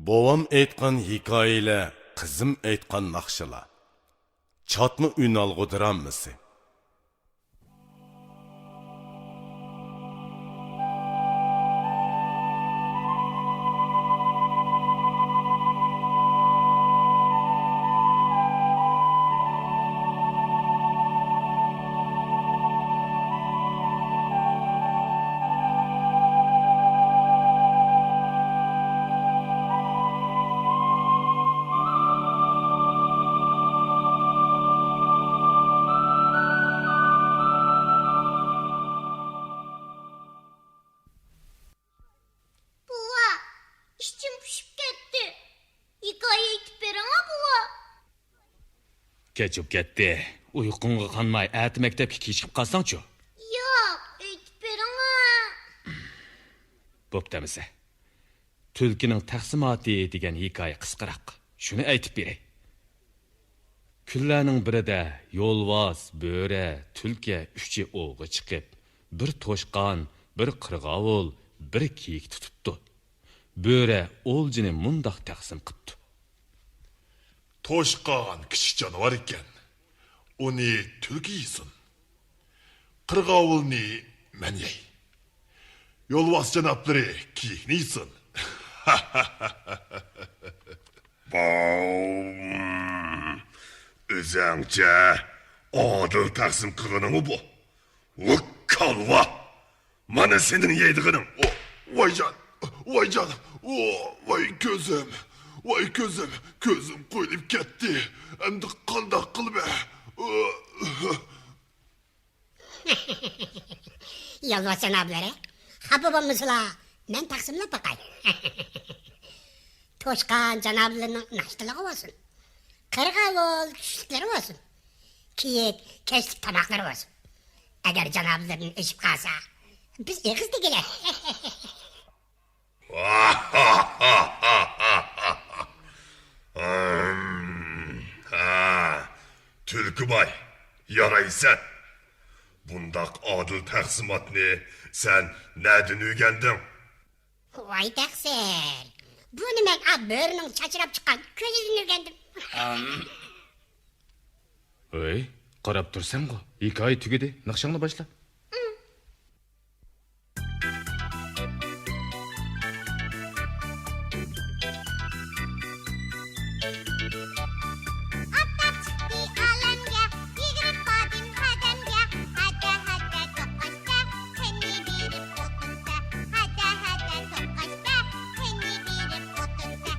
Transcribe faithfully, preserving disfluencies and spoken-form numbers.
بوۋام ئېيتقان ھېكايىلەر، قىزىم ئېيتقان ناخشىلار. چاتما ئۈنئالغۇ درامىسى. بوۋا، ئىچىم پۇشۇپ كەتتى. ھېكايە ئېيتىپ بېرىڭە، بوۋا. كەچ بولۇپ كەتتى. ئۇيقۇڭغا قانماي، ئەتە مەكتەپكە كېچىكىپ قالساڭچۇ؟ ياق، ئېيتىپ بېرىڭە. بوپتۇ ئەمىسە. تۈلكىنىڭ تەقسىماتى دېگەن ھېكايە قىسقىراق. شۇنى ئېيتىپ بېرەي. كۈنلەرنىڭ بىرىدە يولۋاس، بۆرە، تۈلكە ئۈچى ئوۋغا چىقىپ، بىر توشقان، بىر قىرغاۋۇل، بىر كېيىك تۇتۇپتۇ. بۆرە ئولجىنى مۇنداق تەقسىم قىپتۇ. توشقان كىچىك جانىۋار ئىكەن. ئۇنى تۈلكە يېسۇن. قىرغاۋۇلنى مەن يەي. يولۋاس جانابلىرى كېيىكنى يېسۇن. باۋ. ئۆزەڭچە ئادىل تەقسىم قىلغىنىڭمۇ بۇ؟ ۋۇ كالۋا! مانا سېنىڭ يەيدىغىنىڭ. ئو، ۋايجان، ۋايجان، ئو، ۋاي كۆزۈم، ۋاي كۆزۈم، كۆزۈم قويۇلۇپ كەتتى. ئەمدى قانداق قىلىمەن؟ ئو. يولۋاس جانابلىرى، خاپا بولمىسىلا، مەن تەقسىملەپ باقاي. توشقان جانابلىرىنىڭ ناشتىلىقى بولسۇن. قىرغاۋۇل چۈشلۈكلىرى بولسۇن. كېيىك كەچلىك تاماقلىرى بولسۇن. ئەگەر جانابلىرىدىن ئېشىپ قالسا، بىز ئېغىز دېگىلى. ھە، تۈلكە باي، يارايسەن. بۇنداق ئادىل تەقسىماتنى سەن نەدىن ئۆگەندىڭ؟ ۋاي تەقسىر، بۇنى مەن ئا بۆرىنىڭ چاچراپ چىققان كۆزىدىن ئۆگەندىم. ھەي، قاراپ تۇرسەڭغۇ، ھېكايە تۈگىدى، ناخشاڭنى باشلا. ئاپتاپ چىقتى ئالەمگە، يۈگۈرۈپ باردىم ھەدەمگە. ھەدە، ھەدە، توققاچتە، قېنى بېرىپ ئوتۇنسە. ھەدە، ھەدە، توققاچتە، قېنى بېرىپ ئوتۇنسە.